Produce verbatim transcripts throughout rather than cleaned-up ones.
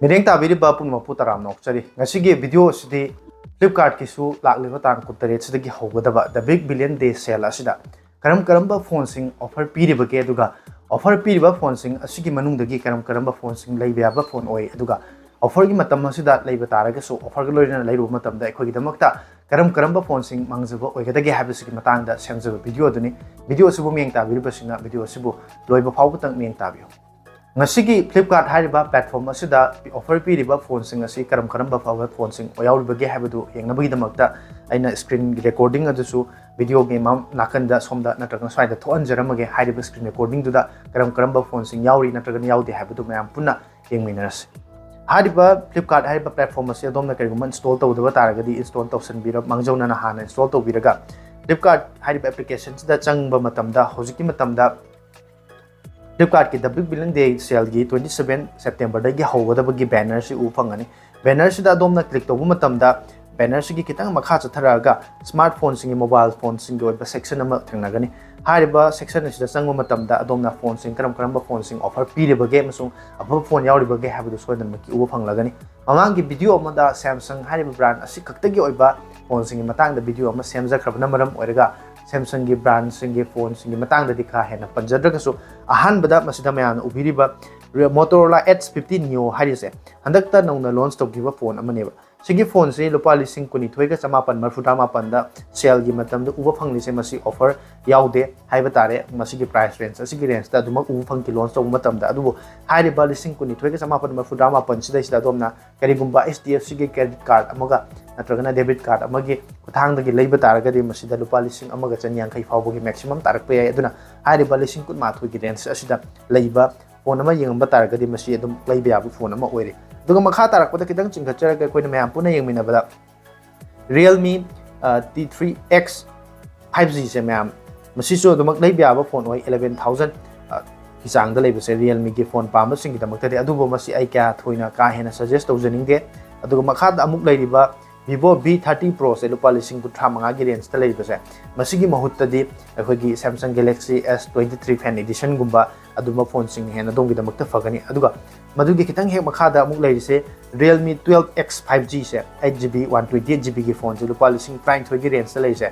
ꯃꯤꯠꯌꯦꯡ ꯇꯥꯕꯤꯔꯤꯕ ꯄꯨꯝꯅꯃꯛꯄꯨ ꯇꯔꯥꯝꯅ ꯑꯣꯛꯆꯔꯤ꯫ ꯉꯁꯤꯒꯤ video ꯑꯁꯤꯗꯤ Flipkart ꯀꯤꯁꯨ ꯂꯥꯛꯂꯤꯕ ꯇꯥꯡ ꯀꯨꯟꯇꯔꯦꯠ ꯁꯤꯗꯒꯤ ꯍꯧꯒꯗꯕ The Big Billion Day Sale ꯑꯁꯤꯗ ꯀꯔꯝ ꯀꯔꯝꯕ phone ꯁꯤꯡ offer ꯄꯤꯔꯤꯕꯒꯦ, ꯑꯗꯨꯒ offer ꯄꯤꯔꯤꯕ phone ꯁꯤꯡ ꯑꯁꯤꯒꯤ ꯃꯅꯨꯡꯗꯒꯤ ꯀꯔꯝ ꯀꯔꯝꯕ phone ꯁꯤꯡ ꯂꯩꯕ ꯌꯥꯕ phone ꯑꯣꯏ, ꯑꯗꯨꯒ offer ꯒꯤ ꯃꯇꯝ ꯑꯁꯤꯗ ꯂꯩꯕ ꯇꯥꯔꯒꯁꯨ offer ꯒ ꯂꯣꯏꯅꯅ ꯂꯩꯔꯨꯕ ꯃꯇꯝꯗ ꯑꯩꯈꯣꯏꯒꯤꯗꯃꯛꯇ ꯀꯔꯝ ꯀꯔꯝꯕ phone ꯁꯤꯡ ꯃꯥꯡꯖꯕ ꯑꯣꯏꯒꯗꯒꯦ ꯍꯥꯏꯕꯁꯤꯒꯤ ꯃꯇꯥꯡꯗ ꯁꯦꯝꯖꯕ video ꯑꯗꯨꯅꯤ꯫ Video ꯑꯁꯤꯕꯨ ꯃꯤꯠꯌꯦꯡ ꯇꯥꯕꯤꯔꯤꯕꯁꯤꯡꯅ video ꯑꯁꯤꯕꯨ ꯂꯣꯏꯕ ꯐꯥꯎꯕꯇꯪ ꯃꯤꯠꯌꯦꯡ ꯇꯥꯕꯤꯌꯨ꯫ ꯉꯁꯤꯒꯤ Flipkart ꯍꯥꯏꯔꯤꯕ platform ꯑꯁꯤꯗ offer ꯄꯤꯔꯤꯕ phone ꯁꯤꯡ ꯑꯁꯤ ꯀꯔꯝ ꯀꯔꯝꯕ ꯐꯕ phone ꯁꯤꯡ ꯌꯥꯎꯔꯤꯕꯒꯦ ꯍꯥꯏꯕꯗꯨ ꯌꯦꯡꯅꯕꯒꯤꯗꯃꯛꯇ ꯑꯩꯅ screen recording ꯑꯗꯨꯁꯨ video ꯒꯤ ꯃꯝ ꯅꯥꯀꯟꯗ ꯁꯣꯝꯗ ꯅꯠꯇ꯭ꯔꯒꯅ ꯁ꯭ꯋꯥꯏꯗ ꯊꯣꯛꯍꯟꯖꯔꯝꯃꯒꯦ꯫ ꯍꯥꯏꯔꯤꯕ screen recording ꯗꯨꯗ ꯀꯔꯝ ꯀꯔꯝꯕ phone ꯁꯤꯡ ꯌꯥꯎꯔꯤ ꯅꯠꯇ꯭ꯔꯒꯅ ꯌꯥꯎꯗꯦ ꯍꯥꯏꯕꯗꯨ ꯃꯌꯥꯝ ꯄꯨꯟꯅ ꯌꯦꯡꯃꯤꯟꯅꯔꯁꯤ꯫ ꯍꯥꯏꯔꯤꯕ Flipkart ꯍꯥꯏꯔꯤꯕ platform ꯑꯁꯤ ꯑꯗꯣꯝꯅ ꯀꯔꯤꯒꯨꯝꯕ install ꯇꯧꯗꯕ ꯇꯥꯔꯒꯗꯤ install ꯇꯧꯁꯟꯕꯤꯔ ꯃꯥꯡꯖꯧꯅꯅ ꯍꯥꯟꯅ install ꯇꯧꯕꯤꯔꯒ Flipkart ꯍꯥꯏꯔꯤꯕ application ꯁꯤꯗ ꯆꯪꯕ ꯃꯇꯝꯗ ꯍꯧꯖꯤꯛꯀꯤ ꯃꯇꯝꯗ Flipkart ꯀꯤ The Big Billion Day Sale ꯒꯤ twenty seven September ꯗꯒꯤ ꯍꯧꯒꯗꯕꯒꯤ banner ꯁꯤ ꯎꯕ ꯐꯪꯒꯅꯤ꯫ Banner ꯁꯤꯗ ꯑꯗꯣꯝꯅ click ꯇꯧꯕ ꯃꯇꯝꯗ banner ꯁꯤꯒꯤ ꯈꯤꯇꯪ ꯃꯈꯥ ꯆꯠꯊꯔꯛꯑꯒ smart phone ꯁꯤꯡꯒꯤ, mobile phone ꯁꯤꯡꯒꯤ ꯑꯣꯏꯕ section ꯑꯃ ꯊꯦꯡꯅꯒꯅꯤ꯫ ꯍꯥꯏꯔꯤꯕ section ꯑꯁꯤꯗ ꯆꯪꯕ ꯃꯇꯝꯗ ꯑꯗꯣꯝꯅ phone ꯁꯤꯡ, ꯀꯔꯝ ꯀꯔꯝꯕ phone ꯁꯤꯡ offer ꯄꯤꯔꯤꯕꯒꯦ ꯑꯃꯁꯨꯡ ꯑꯐꯕ phone ꯌꯥꯎꯔꯤꯕꯒꯦ ꯍꯥꯏꯕꯗꯨ ꯁꯣꯏꯗꯅꯃꯛꯀꯤ ꯎꯕ ꯐꯪꯂꯒꯅꯤ꯫ ꯃꯃꯥꯡꯒꯤ video ꯑꯃꯗ Samsung ꯍꯥꯏꯔꯤꯕ brand ꯑꯁꯤ ꯈꯛꯇꯒꯤ ꯑꯣꯏꯕ phone ꯁꯤꯡꯒꯤ ꯃꯇꯥꯡꯗ video ꯑꯃ ꯁꯦꯝꯖꯈ꯭ꯔꯕꯅ ꯃꯔꯝ ꯑꯣꯏꯔꯒ Samsung ꯒꯤ brand ꯁꯤꯡꯒꯤ phone ꯁꯤꯡꯒꯤ ꯃꯇꯥꯡꯗꯗꯤ ꯀꯥ ꯍꯦꯟꯅ ꯄꯟꯖꯗ꯭ꯔꯒꯁꯨ, ꯑꯍꯥꯟꯕꯗ ꯃꯁꯤꯗ ꯃꯌꯥꯝꯅ ꯎꯕꯤꯔꯤꯕ Re-, Motorola Edge fifty Neo ꯍꯥꯏꯔꯤꯁꯦ ꯍꯟꯗꯛꯇ ꯅꯧꯅ launch ꯇꯧꯈꯤꯕ phone ꯑꯃꯅꯦꯕ꯫ ꯁꯤꯒꯤ phone ꯁꯤ ꯂꯨꯄꯥ ꯂꯤꯁꯤꯡ ꯀꯨꯟꯅꯤꯊꯣꯏꯒ ꯆꯃꯥꯄꯟ ꯃꯔꯤꯐꯨꯇꯔꯥ ꯃꯥꯄꯟꯗ sale ꯒꯤ ꯃꯇꯝꯗ ꯎꯕ ꯐꯪꯂꯤꯁꯦ ꯃꯁꯤ offer ꯌꯥꯎꯗꯦ ꯍꯥꯏꯕ ꯇꯥꯔꯦ꯫ ꯃꯁꯤꯒꯤ price range, ꯑꯁꯤꯒꯤ range ꯇ ꯑꯗꯨꯃꯛ ꯎꯕ ꯐꯪꯈꯤ launch ꯇꯧꯕ ꯃꯇꯝꯗ꯫ ꯑꯗꯨꯕꯨ ꯍꯥꯏꯔꯤꯕ ꯂꯤꯁꯤꯡ ꯀꯨꯟꯅꯤꯊꯣꯏꯒ ꯆꯃꯥꯄꯟ ꯃꯔꯤꯐꯨꯇꯔꯥ ꯃꯥꯄꯟ ꯁꯤꯗꯩꯁꯤꯗ ꯑꯗꯣꯝꯅ ꯀꯔꯤꯒꯨꯝꯕ H D F C ꯒꯤ credit card ꯑꯃꯒ ꯅꯠꯇ꯭ꯔꯒꯅ debit card ꯑꯃꯒꯤ ꯈꯨꯠꯊꯥꯡꯗꯒꯤ ꯂꯩꯕ ꯇꯥꯔꯒꯗꯤ ꯃꯁꯤꯗ ꯂꯨꯄꯥ ꯂꯤꯁꯤꯡ ꯑꯃꯒ ꯆꯅꯤꯌꯥꯡꯈꯩ ꯐꯥꯎꯕꯒꯤ maximum ꯇꯥꯔꯛꯄ ꯌꯥꯏ꯫ ꯑꯗꯨꯅ ꯍꯥꯏꯔꯤꯕ ꯂꯤꯁꯤꯡ ꯀꯨꯟꯃꯥꯊꯣꯏꯒꯤ range ꯑꯁꯤꯗ ꯂꯩꯕ phone ꯑꯃ ꯌꯦꯡꯉꯝꯕ ꯇꯥꯔꯒꯗꯤ ꯃꯁꯤ ꯑꯗꯨꯝ ꯂꯩꯕ ꯌꯥꯕ phone ꯑꯃ ꯑꯣꯏꯔꯦ꯫ ꯑꯗꯨꯒ ꯃꯈꯥ ꯇꯥꯔꯛꯄꯗ ꯈꯤꯇꯪ ꯆꯤꯡꯈꯠꯆꯔꯒ ꯑꯩꯈꯣꯏꯅ ꯃꯌꯥꯝ ꯄꯨꯟꯅ ꯌꯦꯡꯃꯤꯟꯅꯕꯗ Realme, ꯑ, T three X five G ꯁꯦ ꯃꯌꯥꯝ, ꯃꯁꯤꯁꯨ ꯑꯗꯨꯃꯛ ꯂꯩꯕ ꯌꯥꯕ phone ꯑꯣꯏ, eleven thousand, ꯑ, ꯒꯤ ꯆꯥꯡꯗ ꯂꯩꯕꯁꯦ Realme ꯒꯤ phone ꯄꯥꯝꯕꯁꯤꯡꯒꯤꯗꯃꯛꯇꯗꯤ꯫ ꯑꯗꯨꯕꯨ ꯃꯁꯤ ꯑꯩ ꯀꯌꯥ ꯊꯣꯏꯅ ꯀꯥ ꯍꯦꯟꯅ suggest ꯇꯧꯖꯅꯤꯡꯗꯦ꯫ ꯑꯗꯨꯒ ꯃꯈꯥꯗ ꯑꯃꯨꯛ ꯂꯩꯔꯤꯕ Vivo V thirty Pro ꯁꯦ ꯂꯨꯄꯥ ꯂꯤꯁꯤꯡ ꯀꯨꯟꯊ꯭ꯔꯥ ꯃꯉꯥꯒꯤ range ꯇ ꯂꯩꯔꯤꯕꯁꯦ, ꯃꯁꯤꯒꯤ ꯃꯍꯨꯠꯇꯗꯤ ꯑꯩꯈꯣꯏꯒꯤ Samsung Galaxy S twenty three Fan Edition ꯒꯨꯝꯕ ꯑꯗꯨꯝꯕ phone ꯁꯤꯡꯅ ꯍꯦꯟꯅ ꯑꯗꯣꯝꯒꯤꯗꯃꯛꯇ ꯐꯒꯅꯤ꯫ ꯑꯗꯨꯒ ꯃꯗꯨꯒꯤ ꯈꯤꯇꯪ ꯍꯦꯛ ꯃꯈꯥꯗ ꯑꯃꯨꯛ ꯂꯩꯔꯤꯁꯦ Realme twelve X five G ꯁꯦ, eight G B, one twenty eight G B ꯒꯤ ꯐꯣꯟꯁꯦ ꯂꯨꯄꯥ ꯂꯤꯁꯤꯡ ꯇꯔꯥꯅꯤꯊꯣꯏꯒꯤ ꯔꯦꯟꯖꯇ ꯂꯩꯁꯦ꯫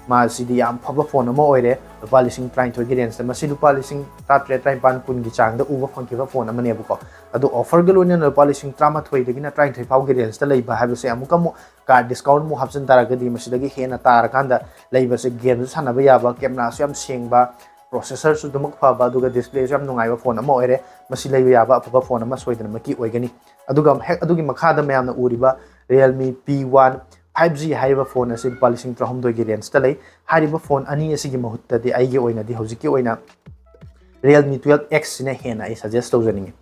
ꯃꯥꯁꯤꯗꯤ ꯌꯥꯝ ꯐꯕ ꯐꯣꯟ ꯑꯃ ꯑꯣꯏꯔꯦ꯫ ꯂꯨꯄꯥ ꯂꯤꯁꯤꯡ ꯇꯔꯥꯅꯤꯊꯣꯏꯒꯤ ꯔꯦꯟꯖꯇ, ꯃꯁꯤ ꯂꯨꯄꯥ ꯂꯤꯁꯤꯡ ꯇꯔꯥꯇꯔꯦꯠ, ꯇꯔꯥꯅꯤꯄꯥꯟ, ꯀꯨꯟꯒꯤ ꯆꯥꯡꯗ ꯎꯕ ꯐꯪꯈꯤꯕ ꯐꯣꯟ ꯑꯃꯅꯦꯕꯀꯣ꯫ ꯑꯗꯣ ꯑꯣꯐꯔꯒ ꯂꯣꯏꯅꯅ ꯂꯨꯄꯥ ꯂꯤꯁꯤꯡ ꯇꯔꯥꯃꯥꯊꯣꯏꯗꯒꯤꯅ ꯇꯔꯥꯅꯤꯊꯣꯏ ꯐꯥꯎꯒꯤ ꯔꯦꯟꯖꯇ ꯂꯩꯕ ꯍꯥꯏꯕꯁꯦ ꯑꯃꯨꯛꯀ ꯑꯃꯨꯛ ꯀꯥꯔꯗ ꯗꯤꯁꯀꯥꯎꯟꯃꯨꯛ ꯍꯥꯞꯆꯤꯟ ꯇꯥꯔꯒꯗꯤ ꯃꯁꯤꯗꯒꯤ ꯍꯦꯟꯅ ꯇꯥꯔꯀꯥꯟꯗ ꯂꯩꯕꯁꯦ, ꯒꯦꯝꯁꯨ ꯁꯥꯟꯅꯕ ꯌꯥꯕ, ꯀꯦꯃꯦꯔꯥꯁꯨ ꯌꯥꯝ ꯁꯦꯡꯕ, ꯄ꯭ꯔꯣꯁꯦꯁꯔꯁꯨ ꯑꯗꯨꯃꯛ ꯐꯕ, ꯑꯗꯨꯒ ꯗꯤꯁꯄ꯭ꯂꯦꯁꯨ ꯌꯥꯝ ꯅꯨꯡꯉꯥꯏꯕ ꯐꯣꯟ ꯑꯃ ꯑꯣꯏꯔꯦ꯫ ꯃꯁꯤ ꯂꯩꯕ ꯌꯥꯕ ꯑꯐꯕ ꯐꯣꯟ ꯑꯃ ꯁꯣꯏꯗꯅꯃꯛꯀꯤ ꯑꯣꯏꯒꯅꯤ꯫ ꯑꯗꯨꯒ ꯍꯦꯛ ꯑꯗꯨꯒꯤ ꯃꯈꯥꯗ ꯃꯌꯥꯝꯅ ꯎꯔꯤꯕ Realme P one five G ꯍꯥꯏꯔꯤꯕ ꯐꯣꯟ ꯑꯁꯤ ꯂꯨꯄꯥ ꯂꯤꯁꯤꯡ ꯇꯔꯥꯍꯨꯝꯗꯣꯏꯒꯤ ꯔꯦꯟꯖꯇ ꯂꯩ꯫ ꯍꯥꯏꯔꯤꯕ ꯐꯣꯟ ꯑꯅꯤ ꯑꯁꯤꯒꯤ ꯃꯍꯨꯠꯇꯗꯤ ꯑꯩꯒꯤ ꯑꯣꯏꯅꯗꯤ ꯍꯧꯖꯤꯛꯀꯤ ꯑꯣꯏꯅ Realme twelve X ꯁꯤꯅ ꯍꯦꯟꯅ ꯑꯩ ꯁꯖꯦꯁ ꯇꯧꯖꯅꯤꯡꯉꯤ꯫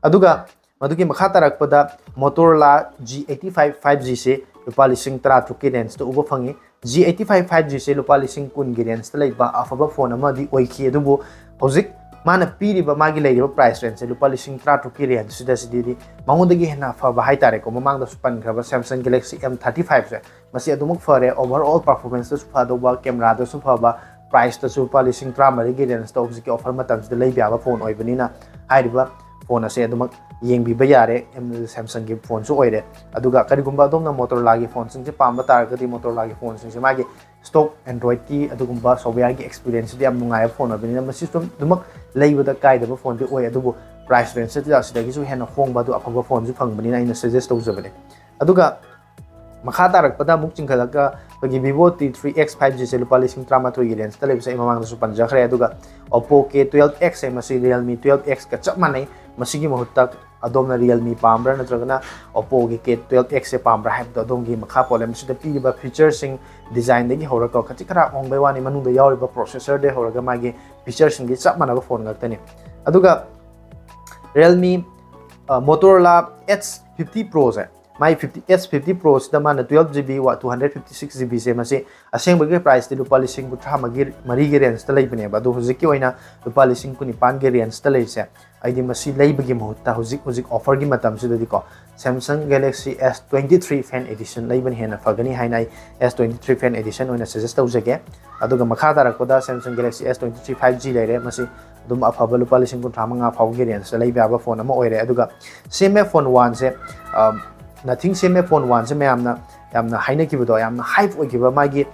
ꯑꯗꯨꯒ ꯃꯗꯨꯒꯤ ꯃꯈꯥ ꯇꯥꯔꯛꯄꯗ Motorola G eighty five five G ꯁꯤ ꯂꯨꯄꯥ ꯂꯤꯁꯤꯡ ꯇꯔꯥꯇꯔꯨꯛꯀꯤ ꯔꯦꯟꯖꯇ ꯎꯕ ꯐꯪꯉꯤ꯫ G eighty five five G ꯁꯦ ꯂꯨꯄꯥ ꯂꯤꯁꯤꯡ ꯀꯨꯟꯒꯤ ꯔꯦꯟꯖꯇ ꯂꯩꯕ ꯑꯐꯕ ꯐꯣꯟ ꯑꯃꯗꯤ ꯑꯣꯏꯈꯤ, ꯑꯗꯨꯕꯨ ꯍꯧꯖꯤꯛ ꯃꯥꯅ ꯄꯤꯔꯤꯕ ꯃꯥꯒꯤ ꯂꯩꯔꯤꯕ ꯄ꯭ꯔꯥꯏꯁ ꯔꯦꯟꯖꯁꯦ ꯂꯨꯄꯥ ꯂꯤꯁꯤꯡ ꯇꯔꯥꯇꯔꯨꯛꯀꯤ ꯔꯦꯟꯖꯁꯤꯗ ꯁꯤꯗꯤ ꯃꯉꯣꯟꯗꯒꯤ ꯍꯦꯟꯅ ꯐꯕ ꯍꯥꯏꯇꯥꯔꯦꯀꯣ꯫ ꯃꯃꯥꯡꯗꯁꯨ ꯄꯟꯈ꯭ꯔꯕ Samsung Galaxy M thirty five ꯁꯦ, ꯃꯁꯤ ꯑꯗꯨꯃꯛ ꯐꯔꯦ, overall performance ꯇꯁꯨ ꯐꯗꯧꯕ, ꯀꯦꯃꯦꯔꯥꯗꯁꯨ ꯐꯕ, ꯄ꯭ꯔꯥꯏꯁꯇꯁꯨ ꯂꯨꯄꯥ ꯂꯤꯁꯤꯡ ꯇꯔꯥꯃꯔꯤꯒꯤ ꯔꯦꯟꯖꯇ ꯍꯧꯖꯤꯛꯀꯤ ꯑꯣꯐꯔ ꯃꯇꯝꯁꯤꯗ ꯂꯩꯕ ꯌꯥꯕ ꯐꯣꯟ ꯑꯣꯏꯕꯅꯤꯅ ꯍꯥꯏꯔꯤꯕ ꯐꯣꯟ ꯑꯁꯦ ꯑꯗꯨꯃꯛ ꯌꯦꯡꯕꯤꯕ ꯌꯥꯔꯦ꯫ ꯑꯦꯝ-, Samsungꯒꯤ ꯐꯣꯟꯁꯨ ꯑꯣꯏꯔꯦ꯫ ꯑꯗꯨꯒ ꯀꯔꯤꯒꯨꯝꯕ ꯑꯗꯣꯝꯅ Motorolaꯒꯤ ꯐꯣꯟꯁꯤꯡꯁꯦ ꯄꯥꯝꯕ ꯇꯥꯔꯒꯗꯤ Motorolaꯒꯤ ꯐꯣꯟꯁꯤꯡꯁꯦ ꯃꯥꯒꯤ stock Androidꯀꯤ ꯑꯗꯨꯒꯨꯝꯕ softwareꯒꯤ experienceꯁꯤꯗꯤ ꯌꯥꯝ ꯅꯨꯡꯉꯥꯏꯕ ꯐꯣꯟ ꯑꯣꯏꯕꯅꯤꯅ ꯃꯁꯤꯁꯨ ꯑꯗꯨꯝ ꯑꯗꯨꯃꯛ ꯂꯩꯕꯗ ꯀꯥꯏꯗꯕ ꯐꯣꯟꯗꯤ ꯑꯣꯏ꯫ ꯑꯗꯨꯕꯨ ꯄ꯭ꯔꯥꯏꯁ ꯔꯦꯟꯖꯁꯤꯗ ꯑꯁꯤꯗꯒꯤꯁꯨ ꯍꯦꯟꯅ ꯍꯣꯡꯕ ꯑꯗꯨ ꯑꯐꯕ ꯐꯣꯟꯁꯨ ꯐꯪꯕꯅꯤꯅ ꯑꯩꯅ suggest ꯇꯧꯖꯕꯅꯦ꯫ ꯑꯗꯨꯒ ꯃꯈꯥ ꯇꯥꯔꯛꯄꯗ ꯑꯃꯨꯛ ꯆꯤꯡꯈꯠꯂꯒ ꯑꯩꯈꯣꯏꯒꯤ Vivo T three X five Gꯁꯦ ꯂꯨꯄꯥ ꯂꯤꯁꯤꯡ ꯇꯔꯥꯃꯥꯊꯣꯏꯒꯤ ꯔꯦꯟꯖꯇ ꯂꯩꯕꯁꯦ ꯑꯩ ꯃꯃꯥꯡꯗꯁꯨ ꯄꯟꯖꯈ꯭ꯔꯦ꯫ ꯑꯗꯨꯒ Oppo K twelve X ꯁꯦ, ꯃꯁꯤ Realme twelve Xꯀ ꯆꯞ ꯃꯥꯟꯅꯩ꯫ ꯃꯁꯤꯒꯤ ꯃꯍꯨꯠꯇ ꯑꯗꯣꯝꯅ Realme ꯄꯥꯝꯕ꯭ꯔꯥ ꯅꯠꯇ꯭ꯔꯒꯅ Oppoꯒꯤ K twelve Xꯁꯦ ꯄꯥꯝꯕ꯭ꯔꯥ ꯍꯥꯏꯕꯗꯣ ꯑꯗꯣꯝꯒꯤ ꯃꯈꯥ ꯄꯣꯜꯂꯦ꯫ ꯃꯁꯤꯗ ꯄꯤꯔꯤꯕ featureꯁꯤꯡ, designꯗꯒꯤ ꯍꯧꯔꯒ ꯈꯖꯤꯛ ꯈꯔ ꯍꯣꯡꯕꯩ ꯋꯥꯅꯤ, ꯃꯅꯨꯡꯗ ꯌꯥꯎꯔꯤꯕ processorꯗꯒꯤ ꯍꯧꯔꯒ ꯃꯥꯒꯤ featureꯁꯤꯡꯗꯤ ꯆꯞ ꯃꯥꯟꯅꯕ ꯐꯣꯟ ꯉꯥꯛꯇꯅꯤ꯫ ꯑꯗꯨꯒ Realme, ꯑ, Motorola Edge fifty Proꯁꯦ, ꯃꯥꯏ fifty, Edge fifty Proꯁꯤꯗ ꯃꯥꯅ twelve GB, two hundred fifty six GBꯁꯦ, ꯃꯁꯤ ꯑꯁꯦꯡꯕꯒꯤ ꯄ꯭ꯔꯥꯏꯁꯇꯤ ꯂꯨꯄꯥ ꯂꯤꯁꯤꯡ ꯀꯨꯟꯊ꯭ꯔꯥ ꯃꯔꯤꯒꯤ ꯔꯦꯟꯖꯇ ꯂꯩꯕꯅꯦꯕ꯫ ꯑꯗꯣ ꯍꯧꯖꯤꯛꯀꯤ ꯑꯣꯏꯅ ꯂꯨꯄꯥ ꯂꯤꯁꯤꯡ ꯀꯨꯟꯅꯤꯄꯥꯟꯒꯤ ꯔꯦꯟꯖꯇ ꯂꯩꯔꯤꯁꯦ, ꯑꯩꯗꯤ ꯃꯁꯤ ꯂꯩꯕꯒꯤ ꯃꯍꯨꯠꯇ ꯍꯧꯖꯤꯛ, ꯍꯧꯖꯤꯛ ꯑꯣꯐꯔꯒꯤ ꯃꯇꯝꯁꯤꯗꯗꯤꯀꯣ, Samsung Galaxy S twenty three Fan Edition ꯂꯩꯕꯅ ꯍꯦꯟꯅ ꯐꯒꯅꯤ ꯍꯥꯏꯅ ꯑꯩ S twenty three Fan Edition ꯑꯣꯏꯅ suggest ꯇꯧꯖꯒꯦ꯫ ꯑꯗꯨꯒ ꯃꯈꯥ ꯇꯥꯔꯛꯄꯗ Samsung Galaxy S twenty three five G ꯂꯩꯔꯦ꯫ ꯃꯁꯤ ꯑꯗꯨꯝ ꯑꯐꯕ ꯂꯨꯄꯥ ꯂꯤꯁꯤꯡ ꯀꯨꯟꯊ꯭ꯔꯥ ꯃꯉꯥ ꯐꯥꯎꯒꯤ ꯔꯦꯟꯖꯇ ꯂꯩꯕ ꯌꯥꯕ ꯐꯣꯟ ꯑꯃ ꯑꯣꯏꯔꯦ꯫ ꯑꯗꯨꯒ ꯁꯤ ꯑꯦꯝ ꯑꯦꯐ ꯐꯣꯟ ꯋꯥꯟꯁꯦ, ꯅꯊꯤꯡ ꯁꯤ ꯑꯦꯝ ꯑꯦꯐ ꯐꯣꯟ ꯋꯥꯟꯁꯦ ꯃꯌꯥꯝꯅ ꯌꯥꯝꯅ ꯍꯥꯏꯅꯈꯤꯕꯗꯣ, ꯌꯥꯝꯅ ꯍꯥꯏꯞ ꯑꯣꯏꯈꯤꯕ ꯃꯥꯒꯤ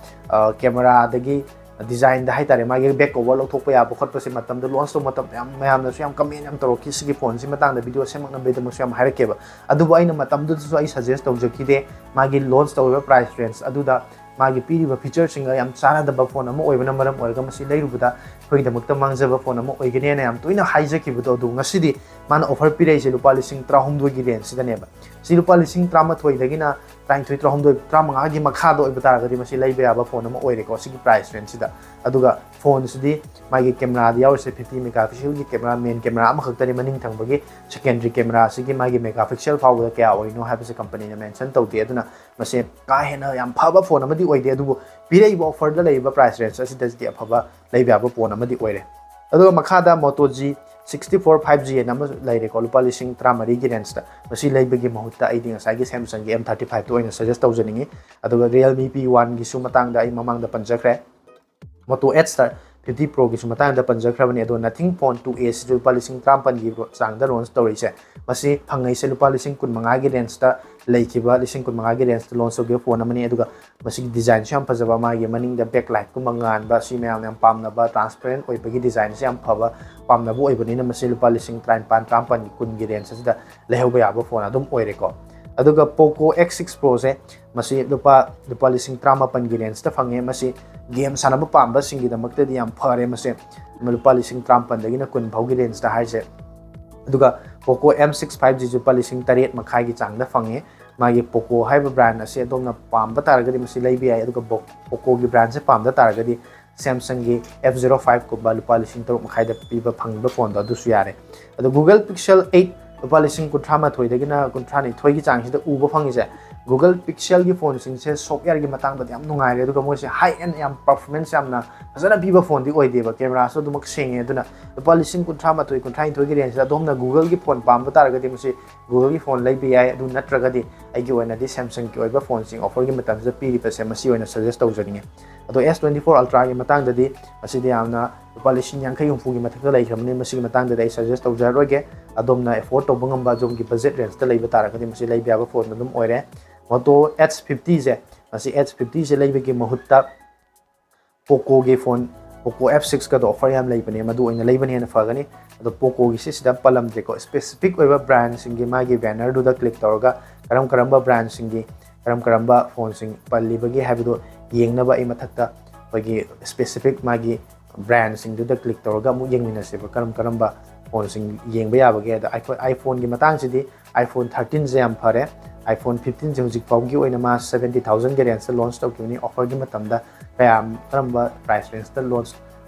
ꯀꯦꯃꯦꯔꯥꯗꯒꯤ ꯗꯤꯖꯥꯏꯟꯗ ꯍꯥꯏꯇꯥꯔꯦ, ꯃꯥꯒꯤ ꯕꯦꯛ ꯀꯣꯕꯔ ꯂꯧꯊꯣꯛꯄ ꯌꯥꯕ ꯈꯣꯠꯄꯁꯦ ꯃꯇꯝꯗ ꯂꯣꯟꯁ ꯇꯧꯕ ꯃꯇꯝꯗ ꯌꯥꯝ, ꯃꯌꯥꯝꯅꯁꯨ ꯌꯥꯝ ꯀꯃꯦꯟ ꯌꯥꯝ ꯇꯧꯔꯛꯈꯤ꯫ ꯁꯤꯒꯤ ꯐꯣꯟꯁꯤ ꯃꯇꯥꯡꯗ ꯚꯤꯗꯤꯑꯣ ꯁꯦꯝꯃꯛꯅꯕꯒꯤꯗꯃꯛꯁꯨ ꯌꯥꯝ ꯍꯥꯏꯔꯛꯀꯦꯕ꯫ ꯑꯗꯨꯕꯨ ꯑꯩꯅ ꯃꯇꯝꯗꯨꯗꯁꯨ ꯑꯩ ꯁꯖꯦꯁ ꯇꯧꯖꯈꯤꯗꯦ꯫ ꯃꯥꯒꯤ ꯂꯣꯟꯁ ꯇꯧꯔꯤꯕ ꯄ꯭ꯔꯥꯏꯁ ꯔꯦꯟꯖ ꯑꯗꯨꯗ ꯃꯥꯒꯤ ꯄꯤꯔꯤꯕ ꯐꯤꯆꯔꯁꯤꯡꯒ ꯌꯥꯝ ꯆꯥꯟꯅꯗꯕ ꯐꯣꯟ ꯑꯃ ꯑꯣꯏꯕꯅ ꯃꯔꯝ ꯑꯣꯏꯔꯒ ꯃꯁꯤ ꯂꯩꯔꯨꯕꯗ ꯑꯩꯈꯣꯏꯒꯤꯗꯃꯛꯇ ꯃꯥꯡꯖꯕ ꯐꯣꯟ ꯑꯃ ꯑꯣꯏꯒꯅꯦꯅ ꯌꯥꯝ ꯇꯣꯏꯅ ꯍꯥꯏꯖꯈꯤꯕꯗꯣ, ꯑꯗꯨ ꯉꯁꯤꯗꯤ ꯃꯥꯅ ꯑꯣꯐꯔ ꯄꯤꯔꯛꯏꯁꯦ ꯂꯨꯄꯥ ꯂꯤꯁꯤꯡ ꯇꯔꯥꯍꯨꯝꯗꯣꯏꯒꯤ ꯔꯦꯟꯖꯁꯤꯗꯅꯦꯕ꯫ ꯁꯤ ꯂꯨꯄꯥ ꯂꯤꯁꯤꯡ ꯇꯔꯥꯃꯥꯊꯣꯏꯗꯒꯤꯅ ꯇꯔꯥꯅꯤꯊꯣꯏ, ꯇꯔꯥꯍꯨꯝꯗꯣꯏ, ꯇꯔꯥꯃꯉꯥꯒꯤ ꯃꯈꯥꯗ ꯑꯣꯏꯕ ꯇꯥꯔꯒꯗꯤ ꯃꯁꯤ ꯂꯩꯕ ꯌꯥꯕ ꯐꯣꯟ ꯑꯃ ꯑꯣꯏꯔꯦꯀꯣ ꯁꯤꯒꯤ ꯄ꯭ꯔꯥꯏꯁ ꯔꯦꯟꯖꯁꯤꯗ꯫ ꯑꯗꯨꯒ ꯐꯣꯟꯁꯤꯗꯤ ꯃꯥꯒꯤ ꯀꯦꯃꯦꯔꯥꯗ ꯌꯥꯎꯔꯤꯁꯦ fifty megapixelꯒꯤ ꯀꯦꯃꯦꯔꯥ, ꯃꯦꯟ ꯀꯦꯃꯦꯔꯥ ꯑꯃꯈꯛꯇꯅꯤ, ꯃꯅꯤꯡ ꯊꯪꯕꯒꯤ secondary camera ꯑꯁꯤꯒꯤ ꯃꯥꯒꯤ megapixel ꯐꯥꯎꯕꯗ ꯀꯌꯥ ꯑꯣꯏꯔꯤꯅꯣ ꯍꯥꯏꯕꯁꯦ ꯀꯝꯄꯅꯤꯅ ꯃꯦꯟꯁꯟ ꯇꯧꯗꯦ꯫ ꯑꯗꯨꯅ ꯃꯁꯤ ꯀꯥ ꯍꯦꯟꯅ ꯌꯥꯝ ꯐꯕ ꯐꯣꯟ ꯑꯃꯗꯤ ꯑꯣꯏꯗꯦ, ꯑꯗꯨꯕꯨ ꯄꯤꯔꯛꯏꯕ ꯑꯣꯐꯔꯗ ꯂꯩꯔꯤꯕ ꯄ꯭ꯔꯥꯏꯁ ꯔꯦꯟꯖ ꯑꯁꯤꯗꯗꯤ ꯑꯐꯕ ꯂꯩꯕ ꯌꯥꯕ ꯐꯣꯟ ꯑꯃꯗꯤ ꯑꯣꯏꯔꯦ꯫ ꯑꯗꯨꯒ ꯃꯈꯥꯗ Moto G sixty four five G ꯑꯅ ꯑꯃꯁꯨ ꯂꯩꯔꯦꯀꯣ, ꯂꯨꯄꯥ ꯂꯤꯁꯤꯡ ꯇꯔꯥꯃꯔꯤꯒꯤ ꯔꯦꯟꯖꯇ꯫ ꯃꯁꯤ ꯂꯩꯕꯒꯤ ꯃꯍꯨꯠꯇ ꯑꯩꯗꯤ ꯉꯁꯥꯏꯒꯤ Samsungꯒꯤ M thirty fiveꯇꯨ ꯑꯣꯏꯅ ꯁꯖꯦꯁ ꯇꯧꯖꯅꯤꯡꯉꯤ꯫ ꯑꯗꯨꯒ Realme P oneꯒꯤꯁꯨ ꯃꯇꯥꯡꯗ ꯑꯩ ꯃꯃꯥꯡꯗ ꯄꯟꯖꯈ꯭ꯔꯦ꯫ Moto Edge fifty Proꯒꯤꯁꯨ ꯃꯇꯥꯡꯗ ꯄꯟꯖꯈ꯭ꯔꯕꯅꯤ꯫ ꯑꯗꯣ Nothing Phone two A ꯁꯤꯁꯨ ꯂꯨꯄꯥ ꯂꯤꯁꯤꯡ ꯇꯔꯥꯃꯥꯄꯜꯒꯤ ꯆꯥꯡꯗ ꯂꯣꯟꯁ ꯇꯧꯔꯤꯁꯦ, ꯃꯁꯤ ꯐꯪꯉꯛꯏꯁꯦ ꯂꯨꯄꯥ ꯂꯤꯁꯤꯡ ꯀꯨꯟꯃꯉꯥꯒꯤ ꯔꯦꯟꯖꯇ ꯂꯩꯈꯤꯕ, ꯂꯤꯁꯤꯡ ꯀꯨꯟꯃꯉꯥꯒꯤ ꯔꯦꯟꯖꯇ ꯂꯣꯟꯁ ꯇꯧꯈꯤꯕ ꯐꯣꯟ ꯑꯃꯅꯤ꯫ ꯑꯗꯨꯒ ꯃꯁꯤꯒꯤ ꯗꯤꯖꯥꯏꯟꯁꯨ ꯌꯥꯝ ꯐꯖꯕ, ꯃꯥꯒꯤ ꯃꯅꯤꯡꯗ ꯕꯦꯛ ꯂꯥꯏꯠꯀꯨꯝꯕ ꯉꯥꯟꯕ, ꯁꯤ ꯃꯌꯥꯝꯅ ꯌꯥꯝ ꯄꯥꯝꯅꯕ, ꯇ꯭ꯔꯥꯟꯁꯄꯦꯔꯦꯟ ꯑꯣꯏꯕꯒꯤ ꯗꯤꯖꯥꯏꯟꯁꯦ ꯌꯥꯝ ꯐꯕ, ꯄꯥꯝꯅꯕ ꯑꯣꯏꯕꯅꯤꯅ ꯃꯁꯤ ꯂꯨꯄꯥ ꯂꯤꯁꯤꯡ ꯇꯔꯥꯅꯤꯄꯥꯟ, ꯇꯔꯥꯃꯥꯄꯜꯒꯤ, ꯀꯨꯟꯒꯤ ꯔꯦꯟꯖ ꯑꯁꯤꯗ ꯂꯩꯍꯧꯕ ꯌꯥꯕ ꯐꯣꯟ ꯑꯗꯨꯝ ꯑꯣꯏꯔꯦꯀꯣ꯫ ꯑꯗꯨꯒ Poco X six Proꯁꯦ, ꯃꯁꯤ ꯂꯨꯄꯥ, ꯂꯨꯄꯥ ꯂꯤꯁꯤꯡ ꯇꯔꯥꯃꯥꯄꯜꯒꯤ ꯔꯦꯟꯖꯇ ꯐꯪꯉꯦ꯫ ꯃꯁꯤ ꯒꯦꯝ ꯁꯥꯟꯅꯕ ꯄꯥꯝꯕꯁꯤꯡꯒꯤꯗꯃꯛꯇꯗꯤ ꯌꯥꯝ ꯐꯔꯦ ꯃꯁꯦ, ꯂꯨꯄꯥ ꯂꯤꯁꯤꯡ ꯇꯔꯥꯃꯥꯄꯜꯗꯒꯤꯅ ꯀꯨꯟ ꯐꯥꯎꯒꯤ ꯔꯦꯟꯖꯇ ꯍꯥꯏꯁꯦ꯫ ꯑꯗꯨꯒ Poco M six five Gꯁꯨ ꯂꯨꯄꯥ ꯂꯤꯁꯤꯡ ꯇꯔꯦꯠ ꯃꯈꯥꯏꯒꯤ ꯆꯥꯡꯗ ꯐꯪꯉꯦ꯫ ꯃꯥꯒꯤ Poco ꯍꯥꯏꯕ ꯕ꯭ꯔꯥꯟ ꯑꯁꯤ ꯑꯗꯣꯝꯅ ꯄꯥꯝꯕ ꯇꯥꯔꯒꯗꯤ ꯃꯁꯤ ꯂꯩꯕ ꯌꯥꯏ꯫ ꯑꯗꯨꯒ ꯕꯣ-, Pocoꯒꯤ ꯕ꯭ꯔꯥꯟꯁꯦ ꯄꯥꯝꯗ ꯇꯥꯔꯒꯗꯤ Samsungꯒꯤ F zero fiveꯀꯨꯝꯕ ꯂꯨꯄꯥ ꯂꯤꯁꯤꯡ ꯇꯔꯨꯛ ꯃꯈꯥꯏꯗ ꯄꯤꯕ ꯐꯪꯕ ꯐꯣꯟꯗꯣ ꯑꯗꯨꯁꯨ ꯌꯥꯔꯦ꯫ ꯑꯗꯣ Google Pixel eight ꯂꯨꯄꯥ ꯂꯤꯁꯤꯡ ꯀꯨꯟꯊ꯭ꯔꯥ ꯃꯥꯊꯣꯏꯗꯒꯤꯅ ꯀꯨꯟꯊ꯭ꯔꯥ ꯅꯤꯊꯣꯏꯒꯤ ꯆꯥꯡꯁꯤꯗ ꯎꯕ ꯐꯪꯉꯤꯁꯦ꯫ Google Pixelꯒꯤ ꯐꯣꯟꯁꯤꯡꯁꯦ softwareꯒꯤ ꯃꯇꯥꯡꯗꯗꯤ ꯌꯥꯝ ꯅꯨꯡꯉꯥꯏꯔꯦ, ꯑꯗꯨꯒ ꯃꯣꯏꯁꯦ high end, ꯌꯥꯝ performance ꯌꯥꯝꯅ ꯐꯖꯅ ꯄꯤꯕ ꯐꯣꯟꯗꯤ ꯑꯣꯏꯗꯦꯕ, ꯀꯦꯃꯦꯔꯥꯁꯨ ꯑꯗꯨꯃꯛ ꯁꯦꯡꯉꯦ꯫ ꯑꯗꯨꯅ ꯂꯨꯄꯥ ꯂꯤꯁꯤꯡ ꯀꯨꯟꯊ꯭ꯔꯥ ꯃꯥꯊꯣꯏ, ꯀꯨꯟꯊ꯭ꯔꯥ ꯅꯤꯊꯣꯏꯒꯤ ꯔꯦꯟꯖꯇ ꯑꯗꯣꯝꯅ Googleꯒꯤ ꯐꯣꯟ ꯄꯥꯝꯕ ꯇꯥꯔꯒꯗꯤ ꯃꯁꯤ Googleꯒꯤ ꯐꯣꯟ ꯂꯩꯕ ꯌꯥꯏ꯫ ꯑꯗꯨ ꯅꯠꯇ꯭ꯔꯒꯗꯤ ꯑꯩꯒꯤ ꯑꯣꯏꯅꯗꯤ Samsungꯒꯤ ꯑꯣꯏꯕ ꯐꯣꯟꯁꯤꯡ offerꯒꯤ ꯃꯇꯝꯁꯤꯗ ꯄꯤꯔꯤꯕꯁꯦ ꯃꯁꯤ ꯑꯣꯏꯅ suggest ꯇꯧꯖꯅꯤꯡꯉꯤ꯫ ꯑꯗꯣ S twenty four Ultraꯒꯤ ꯃꯇꯥꯡꯗꯗꯤ ꯃꯁꯤꯗꯤ ꯌꯥꯝꯅ ꯂꯨꯄꯥ ꯂꯤꯁꯤꯡ ꯌꯥꯡꯈꯩ ꯍꯨꯝꯐꯨꯒꯤ ꯃꯊꯛꯇ ꯂꯩꯈ꯭ꯔꯕꯅꯤ꯫ ꯃꯁꯤꯒꯤ ꯃꯇꯥꯡꯗꯗꯤ ꯑꯩ suggest ꯇꯧꯖꯔꯔꯣꯏꯒꯦ꯫ ꯑꯗꯣꯝꯅ afford ꯇꯧꯕ ꯉꯝꯕ, ꯑꯗꯣꯝꯒꯤ budget rangeꯗ ꯂꯩꯕ ꯇꯥꯔꯒꯗꯤ ꯃꯁꯤ ꯂꯩꯕ ꯌꯥꯕ phone ꯑꯗꯨꯝ ꯑꯣꯏꯔꯦ꯫ Moto H fiftyꯁꯦ, ꯃꯁꯤ H fiftyꯁꯦ ꯂꯩꯕꯒꯤ ꯃꯍꯨꯠꯇ Pocoꯒꯤ phone, Poco F sixꯀꯗꯣ offer ꯌꯥꯝ ꯂꯩꯕꯅꯦ, ꯃꯗꯨ ꯑꯣꯏꯅ ꯂꯩꯕꯅ ꯍꯦꯟꯅ ꯐꯒꯅꯤ꯫ ꯑꯗꯣ Pocoꯒꯤꯁꯤ ꯁꯤꯗ ꯄꯜꯂꯝꯗ꯭ꯔꯦꯀꯣ, specific ꯑꯣꯏꯕ brandꯁꯤꯡꯒꯤ ꯃꯥꯒꯤ bannerꯗꯨꯗ click ꯇꯧꯔꯒ ꯀꯔꯝ ꯀꯔꯝꯕ brandꯁꯤꯡꯒꯤ ꯀꯔꯝ ꯀꯔꯝꯕ phoneꯁꯤꯡ ꯄꯜꯂꯤꯕꯒꯦ ꯍꯥꯏꯕꯗꯨ ꯌꯦꯡꯅꯕ ꯑꯩ ꯃꯊꯛꯇ ꯑꯩꯈꯣꯏꯒꯤ specific ꯃꯥꯒꯤ brandꯁꯤꯡꯗꯨꯗ click ꯇꯧꯔꯒ ꯑꯃꯨꯛ ꯌꯦꯡꯃꯤꯟꯅꯁꯦꯕ, ꯀꯔꯝ ꯀꯔꯝꯕ phoneꯁꯤꯡ ꯌꯦꯡꯕ ꯌꯥꯕꯒꯦ꯫ ꯑꯗ ꯑꯩꯈꯣꯏ iPhoneꯒꯤ ꯃꯇꯥꯡꯁꯤꯗꯤ iPhone thirteenꯁꯦ ꯌꯥꯝ ꯐꯔꯦ꯫ iPhone fifteenꯁꯦ ꯍꯧꯖꯤꯛ ꯐꯥꯎꯒꯤ ꯑꯣꯏꯅ ꯃꯥ seventy thousandꯒꯤ rangeꯇ launch ꯇꯧꯈꯤꯕꯅꯤ꯫ Offerꯒꯤ ꯃꯇꯝꯗ ꯀꯌꯥꯝ, ꯀꯔꯝꯕ price rangeꯇ launch,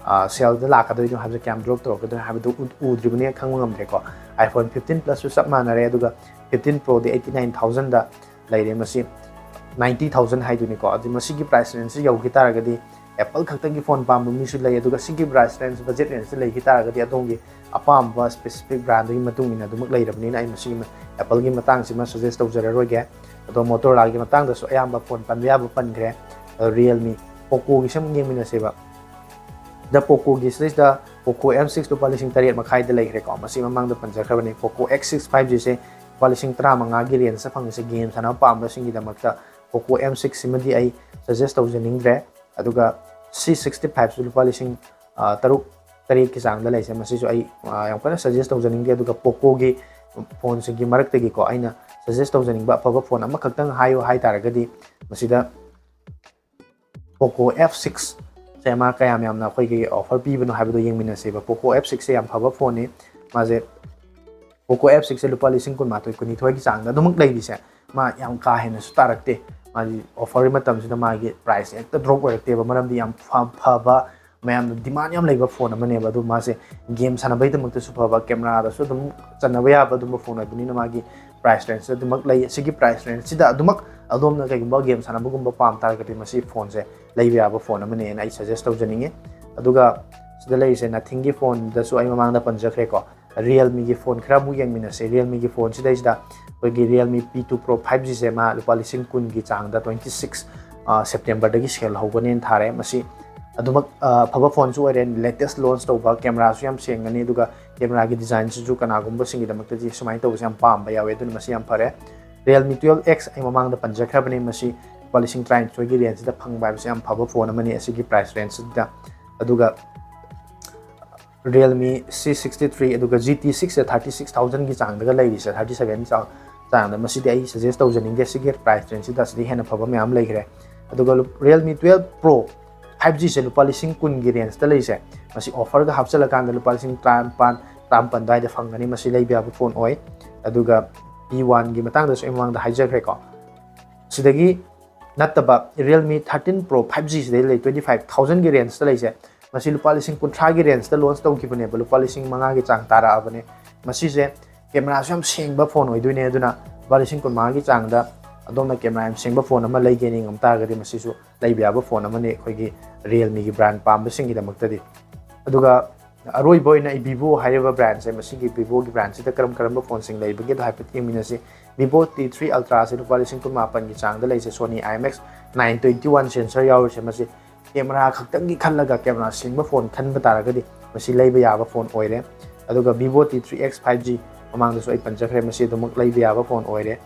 saleꯗ ꯂꯥꯛꯀꯗꯣꯏꯅꯣ ꯍꯥꯏꯕꯁꯦ, ꯀꯌꯥꯝ drop ꯇꯧꯔꯛꯀꯗꯣꯏꯅꯣ ꯍꯥꯏꯕꯗꯨ ꯎ-, ꯎꯗ꯭ꯔꯤꯕꯅꯤꯅ ꯈꯪꯕ ꯉꯝꯗ꯭ꯔꯦꯀꯣ꯫ iPhone fifteen Plusꯁꯨ ꯆꯞ ꯃꯥꯟꯅꯔꯦ, ꯑꯗꯨꯒ fifteen Proꯗꯤ eighty nine thousandꯗ ꯂꯩꯔꯦ꯫ ꯃꯁꯤ ninety thousand ꯍꯥꯏꯗꯨꯅꯤꯀꯣ꯫ ꯑꯗꯨ ꯃꯁꯤꯒꯤ price rangeꯁꯤ ꯌꯧꯈꯤ ꯇꯥꯔꯒꯗꯤ Apple ꯈꯛꯇꯪꯒꯤ phone ꯄꯥꯝꯕ ꯃꯤꯁꯨ ꯂꯩ, ꯑꯗꯨꯒ ꯁꯤꯒꯤ price range, budget rangeꯇ ꯂꯩꯈꯤ ꯇꯥꯔꯒꯗꯤ ꯑꯗꯣꯝꯒꯤ ꯑꯄꯥꯝꯕ specific brandꯗꯨꯒꯤ ꯃꯇꯨꯡ ꯏꯟꯅ ꯑꯗꯨꯃꯛ ꯂꯩꯔꯕꯅꯤꯅ ꯑꯩ ꯃꯁꯤꯒꯤ ꯃ-, Appleꯒꯤ ꯃꯇꯥꯡꯁꯤꯃ suggest ꯇꯧꯖꯔꯔꯣꯏꯒꯦ꯫ ꯑꯗꯣ Motorolaꯒꯤ ꯃꯇꯥꯡꯗꯁꯨ ꯑꯌꯥꯝꯕ phone ꯄꯟꯕ ꯌꯥꯕ ꯄꯟꯈ꯭ꯔꯦ꯫ ꯑꯗꯣ Realme, Pocoꯒꯤꯁꯨ ꯑꯃꯨꯛ ꯌꯦꯡꯃꯤꯟꯅꯁꯦꯕ꯫ ꯗ Pocoꯒꯤ ꯁꯤꯗꯩꯁꯤꯗ Poco M six ꯂꯨꯄꯥ ꯂꯤꯁꯤꯡ ꯇꯔꯦꯠ ꯃꯈꯥꯏꯗ ꯂꯩꯈ꯭ꯔꯦꯀꯣ꯫ ꯃꯁꯤ ꯃꯃꯥꯡꯗ ꯄꯟꯖꯈ꯭ꯔꯕꯅꯤ꯫ Poco X six five Gꯁꯦ ꯂꯨꯄꯥ ꯂꯤꯁꯤꯡ ꯇꯔꯥꯃꯉꯥꯒꯤ rangeꯇ ꯐꯪꯉꯤꯁꯦ, game ꯁꯥꯟꯅꯕ ꯄꯥꯝꯕꯁꯤꯡꯒꯤꯗꯃꯛꯇ Poco M six ꯁꯤꯃꯗꯤ ꯑꯩ suggest ꯇꯧꯖꯅꯤꯡꯗ꯭ꯔꯦ꯫ ꯑꯗꯨꯒ C sixty fiveꯁꯨ ꯂꯨꯄꯥ ꯂꯤꯁꯤꯡ, ꯑ, ꯇꯔꯨꯛ, ꯇꯔꯦꯠꯀꯤ ꯆꯥꯡꯗ ꯂꯩꯁꯦ, ꯃꯁꯤꯁꯨ ꯑꯩ, ꯑ, ꯌꯥꯝ ꯀꯟꯅ suggest ꯇꯧꯖꯅꯤꯡꯗꯦ꯫ ꯑꯗꯨꯒ Pocoꯒꯤ phoneꯁꯤꯡꯒꯤ ꯃꯔꯛꯇꯒꯤꯀꯣ, ꯑꯩꯅ suggest ꯇꯧꯖꯅꯤꯡꯕ ꯑꯐꯕ phone ꯑꯃꯈꯛꯇꯪ ꯍꯥꯏꯌꯨ ꯍꯥꯏ ꯇꯥꯔꯒꯗꯤ, ꯃꯁꯤꯗ Poco F sixꯁꯦ ꯃꯥ ꯀꯌꯥꯝ ꯌꯥꯝꯅ ꯑꯩꯈꯣꯏꯒꯤ offer ꯄꯤꯕꯅꯣ ꯍꯥꯏꯕꯗꯣ ꯌꯦꯡꯃꯤꯟꯅꯁꯦꯕ꯫ Poco F sixꯁꯦ ꯌꯥꯝ ꯐꯕ phoneꯅꯤ꯫ ꯃꯥꯁꯦ Poco F sixꯁꯦ ꯂꯨꯄꯥ ꯂꯤꯁꯤꯡ ꯀꯨꯟꯃꯥꯊꯣꯏ, ꯀꯨꯟꯅꯤꯊꯣꯏꯒꯤ ꯆꯥꯡꯗ ꯑꯗꯨꯃꯛ ꯂꯩꯔꯤꯁꯦ, ꯃꯥ ꯌꯥꯝ ꯀꯥ ꯍꯦꯟꯅꯁꯨ ꯇꯥꯔꯛꯇꯦ꯫ ꯃꯥꯒꯤ offerꯒꯤ ꯃꯇꯝꯁꯤꯗ ꯃꯥꯒꯤ price ꯍꯦꯛꯇ drop ꯑꯣꯏꯔꯛꯇꯦꯕ, ꯃꯔꯝꯗꯤ ꯌꯥꯝ ꯐ-, ꯐꯕ, ꯃꯌꯥꯝꯅ demand ꯌꯥꯝ ꯂꯩꯕ phone ꯑꯃꯅꯦꯕ꯫ ꯑꯗꯨ ꯃꯥꯁꯦ game ꯁꯥꯟꯅꯕꯒꯤꯗꯃꯛꯇꯁꯨ ꯐꯕ, cameraꯗꯁꯨ ꯑꯗꯨꯝ ꯆꯟꯅꯕ ꯌꯥꯕ ꯑꯗꯨꯝꯕ phone ꯑꯣꯏꯕꯅꯤꯅ ꯃꯥꯒꯤ price range ꯑꯗꯨꯃꯛ ꯂꯩ꯫ ꯑꯁꯤꯒꯤ price rangeꯁꯤꯗ ꯑꯗꯨꯃꯛ ꯑꯗꯣꯝꯅ ꯀꯩꯒꯨꯝꯕ game ꯁꯥꯟꯅꯕꯒꯨꯝꯕ ꯄꯥꯝ ꯇꯥꯔꯒꯗꯤ ꯃꯁꯤ phoneꯁꯦ ꯂꯩꯕ ꯌꯥꯕ phone ꯑꯃꯅꯦꯅ ꯑꯩ suggest ꯇꯧꯖꯅꯤꯡꯉꯤ꯫ ꯑꯗꯨꯒ ꯁꯤꯗ ꯂꯩꯔꯤꯁꯦ Nothingꯒꯤ phoneꯗꯁꯨ ꯑꯩ ꯃꯃꯥꯡꯗ ꯄꯟꯖꯈ꯭ꯔꯦꯀꯣ꯫ Realmeꯒꯤ phone ꯈꯔ ꯑꯃꯨꯛ ꯌꯦꯡꯃꯤꯟꯅꯁꯦ꯫ Realmeꯒꯤ phoneꯁꯤꯗꯩꯁꯤꯗ ꯑꯩꯈꯣꯏꯒꯤ Realme P two Pro five Gꯁꯦ ꯃꯥ ꯂꯨꯄꯥ ꯂꯤꯁꯤꯡ ꯀꯨꯟꯒꯤ ꯆꯥꯡꯗ twenty six, ꯑ, Septemberꯗꯒꯤ sale ꯍꯧꯒꯅꯦꯅ ꯊꯥꯔꯦ꯫ ꯃꯁꯤ ꯑꯗꯨꯃꯛ ꯑ, ꯑꯐꯕ ꯐꯣꯟꯁꯨ ꯑꯣꯏꯔꯦ, latest launch ꯇꯧꯕ, ꯀꯦꯃꯦꯔꯥꯁꯨ ꯌꯥꯝ ꯁꯦꯡꯒꯅꯤ, ꯑꯗꯨꯒ ꯀꯦꯃꯦꯔꯥꯒꯤ ꯗꯤꯖꯥꯏꯟꯁꯤꯁꯨ ꯀꯅꯥꯒꯨꯝꯕꯁꯤꯡꯒꯤꯗꯃꯛꯇꯗꯤ ꯁꯨꯃꯥꯏꯅ ꯇꯧꯕꯁꯦ ꯌꯥꯝ ꯄꯥꯝꯕ ꯌꯥꯎꯋꯦ, ꯑꯗꯨꯅ ꯃꯁꯤ ꯌꯥꯝ ꯐꯔꯦ꯫ Realme twelve X ꯑꯩ ꯃꯃꯥꯡꯗ ꯄꯟꯖꯈ꯭ꯔꯕꯅꯤ, ꯃꯁꯤ ꯂꯨꯄꯥ ꯂꯤꯁꯤꯡ ꯇꯔꯥꯅꯤꯊꯣꯏꯒꯤ ꯔꯦꯟꯖꯁꯤꯗ ꯐꯪꯕ ꯍꯥꯏꯕꯁꯤ ꯌꯥꯝ ꯐꯕ ꯐꯣꯟ ꯑꯃꯅꯤ ꯑꯁꯤꯒꯤ ꯄ꯭ꯔꯥꯏꯁ ꯔꯦꯟꯖꯁꯤꯗ꯫ ꯑꯗꯨꯒ Realme C sixty three, ꯑꯗꯨꯒ G T six ꯁꯦ thirty six thousand ꯒꯤ ꯆꯥꯡꯗꯒ ꯂꯩꯔꯤꯁꯦ, thirty seven ꯆꯥꯡ, ꯆꯥꯡꯗ, ꯃꯁꯤꯗꯤ ꯑꯩ suggest ꯇꯧꯖꯅꯤꯡꯗꯦ꯫ ꯁꯤꯒꯤ ꯄ꯭ꯔꯥꯏꯁ ꯔꯦꯟꯖꯁꯤꯗ ꯑꯁꯤꯗꯤ ꯍꯦꯟꯅ ꯐꯕ ꯃꯌꯥꯝ ꯂꯩꯈ꯭ꯔꯦ꯫ ꯑꯗꯨꯒ ꯂꯨ-, Realme twelve Pro five G ꯁꯦ ꯂꯨꯄꯥ ꯂꯤꯁꯤꯡ ꯀꯨꯟꯒꯤ ꯔꯦꯟꯖꯇ ꯂꯩꯁꯦ, ꯃꯁꯤ ꯑꯣꯐꯔꯒ ꯍꯥꯞꯆꯤꯜꯂꯀꯥꯟꯗ ꯂꯨꯄꯥ ꯂꯤꯁꯤꯡ ꯇꯔꯥꯅꯤꯄꯥꯟ, ꯇꯔꯥꯃꯥꯄꯟ ꯑꯗꯨꯋꯥꯏꯗ ꯐꯪꯒꯅꯤ꯫ ꯃꯁꯤ ꯂꯩꯕ ꯌꯥꯕ ꯐꯣꯟ ꯑꯣꯏ꯫ ꯑꯗꯨꯒ P one ꯒꯤ ꯃꯇꯥꯡꯗꯁꯨ ꯑꯩ ꯃꯃꯥꯡꯗ ꯍꯥꯏꯖꯈ꯭ꯔꯦꯀꯣ꯫ ꯁꯤꯗꯒꯤ ꯅꯠꯇꯕ Realme thirteen Pro five G ꯁꯤꯗꯩ ꯂꯩ, twenty five thousand ꯒꯤ ꯔꯦꯟꯖꯇ ꯂꯩꯁꯦ, ꯃꯁꯤ ꯂꯨꯄꯥ ꯂꯤꯁꯤꯡ ꯀꯨꯟꯊ꯭ꯔꯥꯒꯤ ꯔꯦꯟꯖꯇ ꯂꯣꯟꯆ ꯇꯧꯈꯤꯕꯅꯦꯕ, ꯂꯨꯄꯥ ꯂꯤꯁꯤꯡ ꯃꯉꯥꯒꯤ ꯆꯥꯡ ꯇꯥꯔꯛꯑꯕꯅꯦ꯫ ꯃꯁꯤꯁꯦ ꯀꯦꯃꯦꯔꯥꯁꯨ ꯌꯥꯝ ꯁꯦꯡꯕ ꯐꯣꯟ ꯑꯣꯏꯗꯣꯏꯅꯦ, ꯑꯗꯨꯅ ꯂꯨꯄꯥ ꯂꯤꯁꯤꯡ ꯀꯨꯟꯃꯉꯥꯒꯤ ꯆꯥꯡꯗ ꯑꯗꯣꯝꯅ ꯀꯦꯃꯦꯔꯥ ꯌꯥꯝ ꯁꯦꯡꯕ ꯐꯣꯟ ꯑꯃ ꯂꯩꯒꯦ ꯅꯤꯡꯉꯝ ꯇꯥꯔꯒꯗꯤ ꯃꯁꯤꯁꯨ ꯂꯩꯕ ꯌꯥꯕ ꯐꯣꯟ ꯑꯃꯅꯤ ꯑꯩꯈꯣꯏꯒꯤ Realme ꯒꯤ ꯕ꯭ꯔꯥꯟ ꯄꯥꯝꯕꯁꯤꯡꯒꯤꯗꯃꯛꯇꯗꯤ꯫ ꯑꯗꯨꯒ ꯑꯔꯣꯏꯕ ꯑꯣꯏꯅ ꯑꯩ Vivo ꯍꯥꯏꯔꯤꯕ ꯕ꯭ꯔꯥꯟꯁꯦ, ꯃꯁꯤꯒꯤ Vivo ꯒꯤ ꯕ꯭ꯔꯥꯟꯁꯤꯗ ꯀꯔꯝ ꯀꯔꯝꯕ ꯐꯣꯟꯁꯤꯡ ꯂꯩꯕꯒꯦꯗꯣ ꯍꯥꯏꯐꯦꯠ ꯌꯦꯡꯃꯤꯟꯅꯁꯤ꯫ Vivo T three Ultra ꯁꯦ ꯂꯨꯄꯥ ꯂꯤꯁꯤꯡ ꯀꯨꯟꯃꯥꯄꯟꯒꯤ ꯆꯥꯡꯗ ꯂꯩꯁꯦ, Sony IMX nine twenty one sensor ꯌꯥꯎꯔꯤꯁꯦ, ꯃꯁꯤ ꯀꯦꯃꯦꯔꯥ ꯈꯛꯇꯪꯒꯤ ꯈꯜꯂꯒ ꯀꯦꯃꯦꯔꯥ ꯁꯦꯡꯕ ꯐꯣꯟ ꯈꯟꯕ ꯇꯥꯔꯒꯗꯤ ꯃꯁꯤ ꯂꯩꯕ ꯌꯥꯕ ꯐꯣꯟ ꯑꯣꯏꯔꯦ꯫ ꯑꯗꯨꯒ Vivo T three X five G, ꯃꯃꯥꯡꯗꯁꯨ ꯑꯩ ꯄꯟꯖꯈ꯭ꯔꯦ, ꯃꯁꯤ ꯑꯗꯨꯃꯛ ꯂꯩꯕ ꯌꯥꯕ ꯐꯣꯟ ꯑꯣꯏꯔꯦ꯫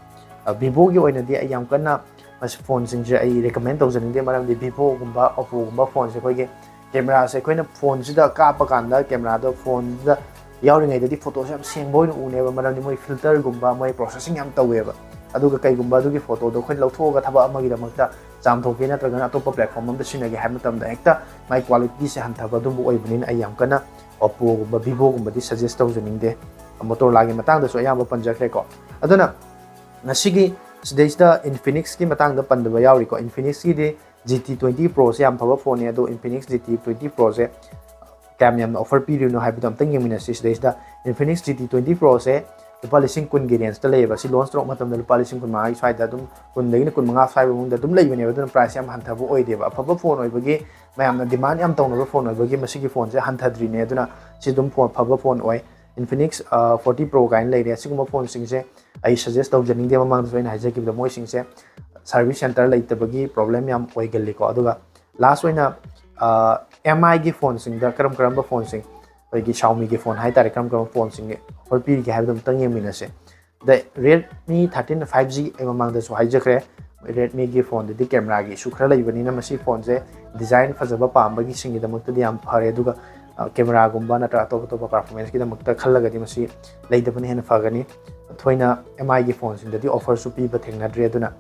ꯑ, Vivo ꯒꯤ ꯑꯣꯏꯅꯗꯤ ꯑꯩ ꯌꯥꯝ ꯀꯟꯅ ꯃꯁꯤ ꯐꯣꯟꯁꯤꯡꯁꯦ ꯑꯩ recommend ꯇꯧꯖꯅꯤꯡꯗꯦ, ꯃꯔꯝꯗꯤ Vivo ꯒꯨꯝꯕ, Oppo ꯒꯨꯝꯕ ꯐꯣꯟꯁꯦ ꯑꯩꯈꯣꯏꯒꯤ ꯀꯦꯃꯦꯔꯥꯁꯦ ꯑꯩꯈꯣꯏꯅ ꯐꯣꯟꯁꯤꯗ ꯀꯥꯞꯄ ꯀꯥꯟꯗ ꯀꯦꯃꯦꯔꯥꯗ ꯐꯣꯟꯁꯤꯗ ꯌꯥꯎꯔꯤꯉꯩꯗꯗꯤ ꯐꯣꯇꯣꯁꯦ ꯌꯥꯝ ꯁꯦꯡꯕ ꯑꯣꯏꯅ ꯎꯅꯦꯕ, ꯃꯔꯝꯗꯤ ꯃꯣꯏ filter ꯒꯨꯝꯕ, ꯃꯣꯏ processing ꯌꯥꯝ ꯇꯧꯋꯦꯕ꯫ ꯑꯗꯨꯒ ꯀꯩꯒꯨꯝꯕ ꯑꯗꯨꯒꯤ ꯐꯣꯇꯣꯗꯣ ꯑꯩꯈꯣꯏꯅ ꯂꯧꯊꯣꯛꯑꯒ ꯊꯕꯛ ꯑꯃꯒꯤꯗꯃꯛꯇ ꯆꯥꯝꯊꯣꯛꯀꯦ ꯅꯠꯇ꯭ꯔꯒꯅ ꯑꯇꯣꯞꯄ platform ꯑꯃꯗ ꯁꯤꯖꯤꯟꯅꯒꯦ ꯍꯥꯏꯕ ꯃꯇꯝꯗ ꯍꯦꯛꯇ ꯃꯥꯏ quality ꯁꯦ ꯍꯟꯊꯕ ꯑꯗꯨꯝꯕ ꯑꯣꯏꯕꯅꯤꯅ ꯑꯩ ꯌꯥꯝ ꯀꯟꯅ Oppo ꯒꯨꯝꯕ, Vivo ꯒꯨꯝꯕꯗꯤ suggest ꯇꯧꯖꯅꯤꯡꯗꯦ꯫ Motorola ꯒꯤ ꯃꯇꯥꯡꯗꯁꯨ ꯑꯌꯥꯝꯕ ꯄꯟꯖꯈ꯭ꯔꯦꯀꯣ꯫ ꯑꯗꯨꯅ ꯉꯁꯤꯒꯤ ꯁꯤꯗꯩꯁꯤꯗ Infinix ꯀꯤ ꯃꯇꯥꯡꯗ ꯄꯟꯗꯕ ꯌꯥꯎꯔꯤꯀꯣ꯫ Infinix ꯀꯤꯗꯤ G T twenty Pro ꯁꯦ ꯌꯥꯝ ꯐꯕ ꯐꯣꯟꯅꯤ, ꯑꯗꯣ Infinix G T twenty Pro ꯁꯦ ꯀꯌꯥꯝ ꯌꯥꯝꯅ offer ꯄꯤꯔꯤꯕꯅꯣ ꯍꯥꯏꯕꯗꯣ ꯑꯝꯇꯪ ꯌꯦꯡꯃꯤꯟꯅꯁꯤ꯫ ꯁꯤꯗꯩꯁꯤꯗ Infinix G T twenty Pro ꯁꯦ ꯂꯨꯄꯥ ꯂꯤꯁꯤꯡ ꯀꯨꯟꯒꯤ range ꯇ ꯂꯩꯌꯦꯕ꯫ ꯁꯤ launch ꯇꯧꯔꯛꯄ ꯃꯇꯝꯗ ꯂꯨꯄꯥ ꯂꯤꯁꯤꯡ ꯀꯨꯟꯃꯉꯥꯒꯤ ꯁ꯭ꯋꯥꯏꯗ ꯑꯗꯨꯝ, ꯀꯨꯟꯗꯒꯤꯅ ꯀꯨꯟꯃꯉꯥ ꯁ꯭ꯋꯥꯏ ꯃꯅꯨꯡꯗ ꯑꯗꯨꯝ ꯂꯩꯕꯅꯦꯕ꯫ ꯑꯗꯨꯅ price ꯁꯦ ꯌꯥꯝ ꯍꯟꯊꯕ ꯑꯣꯏꯗꯦꯕ꯫ ꯑꯐꯕ ꯐꯣꯟ ꯑꯣꯏꯕꯒꯤ, ꯃꯌꯥꯝꯅ demand ꯌꯥꯝ ꯇꯧꯅꯕ ꯐꯣꯟ ꯑꯣꯏꯕꯒꯤ ꯃꯁꯤꯒꯤ ꯐꯣꯟꯁꯦ ꯍꯟꯊꯗ꯭ꯔꯤꯅꯦ꯫ ꯑꯗꯨꯅ ꯁꯤ ꯑꯗꯨꯝ ꯐꯣꯟ, ꯐꯕ ꯐꯣꯟ ꯑꯣꯏ꯫ Infinix, ꯑ, forty Pro ꯀꯥꯏꯅ ꯂꯩꯔꯦ꯫ ꯑꯁꯤꯒꯨꯝꯕ ꯐꯣꯟꯁꯤꯡꯁꯦ ꯑꯩ suggest ꯇꯧꯖꯅꯤꯡꯗꯦ꯫ ꯃꯃꯥꯡꯗꯁꯨ ꯑꯩꯅ ꯍꯥꯏꯖꯈꯤꯕꯗ ꯃꯣꯏꯁꯤꯡꯁꯦ service center ꯂꯩꯇꯕꯒꯤ problem ꯌꯥꯝ ꯑꯣꯏꯒꯜꯂꯤꯀꯣ꯫ ꯑꯗꯨꯒ last ꯑꯣꯏꯅ ꯑꯦꯝ ꯑꯥꯏꯒꯤ ꯐꯣꯟꯁꯤꯡꯗ ꯀꯔꯝ ꯀꯔꯝꯕ ꯐꯣꯟꯁꯤꯡ, ꯑꯩꯈꯣꯏꯒꯤ Xiaomiꯒꯤ ꯐꯣꯟ ꯍꯥꯏꯇꯥꯔꯦ, ꯀꯔꯝ ꯀꯔꯝꯕ ꯐꯣꯟꯁꯤꯡꯒꯤ ꯑꯣꯐꯔ ꯄꯤꯔꯤꯒꯦ ꯍꯥꯏꯕꯗꯣ ꯑꯃꯨꯛꯇꯪ ꯌꯦꯡꯃꯤꯟꯅꯁꯦ꯫ ꯑꯗ Redmi thirteen five G ꯑꯩ ꯃꯃꯥꯡꯗꯁꯨ ꯍꯥꯏꯖꯈ꯭ꯔꯦ, Redmiꯒꯤ ꯐꯣꯟꯗꯗꯤ ꯀꯦꯃꯦꯔꯥꯒꯤ ꯏꯁꯨ ꯈꯔ ꯂꯩꯕꯅꯤꯅ ꯃꯁꯤ ꯐꯣꯟꯁꯦ ꯗꯤꯖꯥꯏꯟ ꯐꯖꯕ ꯄꯥꯝꯕꯒꯤꯁꯤꯡꯒꯤꯗꯃꯛꯇꯗꯤ ꯌꯥꯝ ꯐꯔꯦ꯫ ꯑꯗꯨꯒ ꯀꯦꯃꯦꯔꯥꯒꯨꯝꯕ ꯅꯠꯇ꯭ꯔꯒ ꯑꯇꯣꯞ ꯑꯇꯣꯞꯄ ꯄꯔꯐꯣꯔꯃꯦꯟꯁꯀꯤꯗꯃꯛꯇ ꯈꯜꯂꯒꯗꯤ ꯃꯁꯤ ꯂꯩꯗꯕꯅ ꯍꯦꯟꯅ ꯐꯒꯅꯤ꯫ ꯊꯣꯏꯅ ꯑꯦꯝ ꯑꯥꯏꯒꯤ ꯐꯣꯟꯁꯤꯡꯗꯗꯤ ꯑꯣꯐꯔꯁꯨ ꯄꯤꯕ ꯊꯦꯡꯅꯗ꯭ꯔꯦ꯫ ꯑꯗꯨꯅ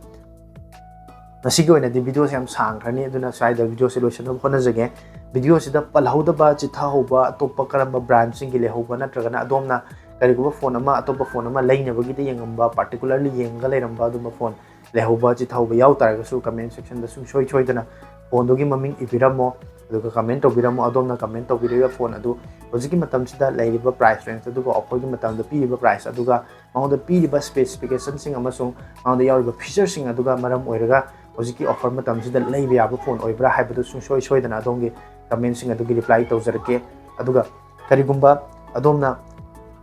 ꯉꯁꯤꯒꯤ ꯑꯣꯏꯅꯗꯤ ꯚꯤꯗꯤꯑꯣꯁꯦ ꯌꯥꯝ ꯁꯥꯡꯈ꯭ꯔꯅꯤ, ꯑꯗꯨꯅ ꯁ꯭ꯋꯥꯏꯗ ꯚꯤꯗꯤꯑꯣꯁꯦ ꯂꯣꯏꯁꯤꯟꯅꯕ ꯍꯣꯠꯅꯖꯒꯦ꯫ ꯚꯤꯗꯤꯑꯣꯁꯤꯗ ꯄꯜꯍꯧꯗꯕ, ꯆꯤꯊꯍꯧꯕ, ꯑꯇꯣꯞꯄ ꯀꯔꯝꯕ ꯕ꯭ꯔꯥꯟꯁꯤꯡꯒꯤ ꯂꯩꯍꯧꯕ, ꯅꯠꯇ꯭ꯔꯒꯅ ꯑꯗꯣꯝꯅ ꯀꯔꯤꯒꯨꯝꯕ ꯐꯣꯟ ꯑꯃ, ꯑꯇꯣꯞꯄ ꯐꯣꯟ ꯑꯃ ꯂꯩꯅꯕꯒꯤꯗ ꯌꯦꯡꯉꯝꯕ, ꯄꯥꯔꯇꯤꯀꯨꯂꯔꯂꯤ ꯌꯦꯡꯉꯒ ꯂꯩꯔꯝꯕ ꯑꯗꯨꯝꯕ ꯐꯣꯟ ꯂꯩꯍꯧꯕ, ꯆꯤꯊꯍꯧꯕ ꯌꯥꯎ ꯇꯥꯔꯒꯁꯨ ꯀꯃꯦꯟ ꯁꯦꯛꯁꯟꯗ ꯁꯨꯡꯁꯣꯏ ꯁꯣꯏꯗꯅ ꯐꯣꯟꯗꯨꯒꯤ ꯃꯃꯤꯡ ꯏꯕꯤꯔꯝꯃꯣ, ꯑꯗꯨꯒ ꯀꯃꯦꯟ ꯇꯧꯕꯤꯔꯝꯃꯣ꯫ ꯑꯗꯣꯝꯅ ꯀꯃꯦꯟ ꯇꯧꯕꯤꯔꯤꯕ ꯐꯣꯟ ꯑꯗꯨ ꯍꯧꯖꯤꯛꯀꯤ ꯃꯇꯝꯁꯤꯗ ꯂꯩꯔꯤꯕ ꯄ꯭ꯔꯥꯏꯁ ꯔꯦꯟꯖ ꯑꯗꯨꯒ ꯑꯣꯐꯔꯒꯤ ꯃꯇꯝꯗ ꯄꯤꯔꯤꯕ ꯄ꯭ꯔꯥꯏꯁ ꯑꯗꯨꯒ ꯃꯉꯣꯟꯗ ꯄꯤꯔꯤꯕ ꯁ꯭ꯄꯦꯁꯤꯐꯤꯀꯦꯁꯟꯁꯤꯡ ꯑꯃꯁꯨꯡ ꯃꯉꯣꯟꯗ ꯌꯥꯎꯔꯤꯕ ꯐꯤꯆꯔꯁꯤꯡ ꯑꯗꯨꯒ ꯃꯔꯝ ꯑꯣꯏꯔꯒ ꯍꯧꯖꯤꯛꯀꯤ ꯑꯣꯐꯔ ꯃꯇꯝꯁꯤꯗ ꯂꯩꯕ ꯌꯥꯕ ꯐꯣꯟ ꯑꯣꯏꯕ꯭ꯔꯥ ꯍꯥꯏꯕꯗꯨ ꯁꯨꯡꯁꯣꯏ ꯁꯣꯏꯗꯅ ꯑꯗꯣꯝꯒꯤ ꯀꯃꯦꯟꯁꯤꯡ ꯑꯗꯨꯒꯤ ꯔꯤꯄ꯭ꯂꯥꯏ ꯇꯧꯖꯔꯛꯀꯦ꯫ ꯑꯗꯨꯒ ꯀꯔꯤꯒꯨꯝꯕ ꯑꯗꯣꯝꯅ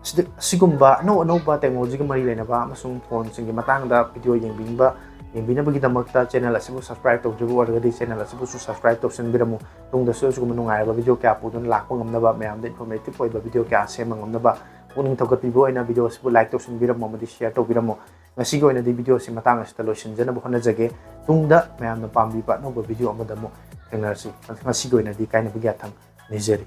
ꯑꯁꯤꯗ, ꯑꯁꯤꯒꯨꯝꯕ ꯑꯅꯧ ꯑꯅꯧꯕ ꯇꯦꯛꯅꯣꯂꯣꯖꯤꯒ ꯃꯔꯤ ꯂꯩꯅꯕ ꯑꯃꯁꯨꯡ ꯐꯣꯟꯁꯤꯡꯒꯤ ꯃꯇꯥꯡꯗ ꯚꯤꯗꯤꯑꯣ ꯌꯦꯡꯕꯤꯅꯤꯡꯕ, ꯌꯦꯡꯕꯤꯅꯕꯒꯤꯗꯃꯛꯇ ꯆꯦꯅꯦꯜ ꯑꯁꯤꯕꯨ ꯁꯕꯁꯀ꯭ꯔꯥꯏꯕ ꯇꯧꯗ꯭ꯔꯤꯕ ꯑꯣꯏꯔꯒꯗꯤ ꯆꯦꯅꯦꯜ ꯑꯁꯤꯕꯨꯁꯨ ꯁꯕꯁꯀ꯭ꯔꯥꯏꯕ ꯇꯧꯁꯤꯟꯕꯤꯔꯝꯃꯨ꯫ ꯇꯨꯡꯗꯁꯨ ꯑꯁꯤꯒꯨꯝꯕ ꯅꯨꯡꯉꯥꯏꯔꯕ ꯚꯤꯗꯤꯑꯣ ꯀꯌꯥ ꯄꯨꯗꯨꯅ ꯂꯥꯛꯄ ꯉꯝꯅꯕ, ꯃꯌꯥꯝꯗ ꯏꯟꯐꯣꯔꯃꯦꯇꯤꯚ ꯑꯣꯏꯕ ꯚꯤꯗꯤꯑꯣ ꯀꯌꯥ ꯁꯦꯝꯕ ꯉꯝꯅꯕ ꯄꯨꯛꯅꯤꯡ ꯊꯧꯒꯠꯄꯤꯕ ꯑꯣꯏꯅ ꯚꯤꯗꯤꯑꯣ ꯑꯁꯤꯕꯨ ꯂꯥꯏꯛ ꯇꯧꯁꯤꯟꯕꯤꯔꯝꯃꯨ ꯑꯃꯗꯤ ꯁꯤꯌꯔ ꯇꯧꯕꯤꯔꯝꯃꯨ꯫ ꯉꯁꯤꯒꯤ ꯑꯣꯏꯅꯗꯤ ꯚꯤꯗꯤꯑꯣ ꯑꯁꯤ ꯃꯇꯥꯡ ꯑꯁꯤꯗ ꯂꯣꯏꯁꯤꯟꯖꯅꯕ ꯍꯣꯠꯅꯖꯒꯦ꯫ ꯇꯨꯡꯗ ꯃꯌꯥꯝꯅ ꯄꯥꯝꯕꯤꯕ ꯑꯅꯧꯕ ꯚꯤꯗꯤꯑꯣ ꯑꯃꯗ ꯑꯃꯨꯛ ꯊꯦꯡꯅꯔꯁꯤ꯫ ꯉꯁꯤꯒꯤ ꯑꯣꯏꯅꯗꯤ ꯀꯥꯏꯅꯕꯒꯤ ꯌꯥꯊꯪ ꯅꯤꯖꯔꯤ꯫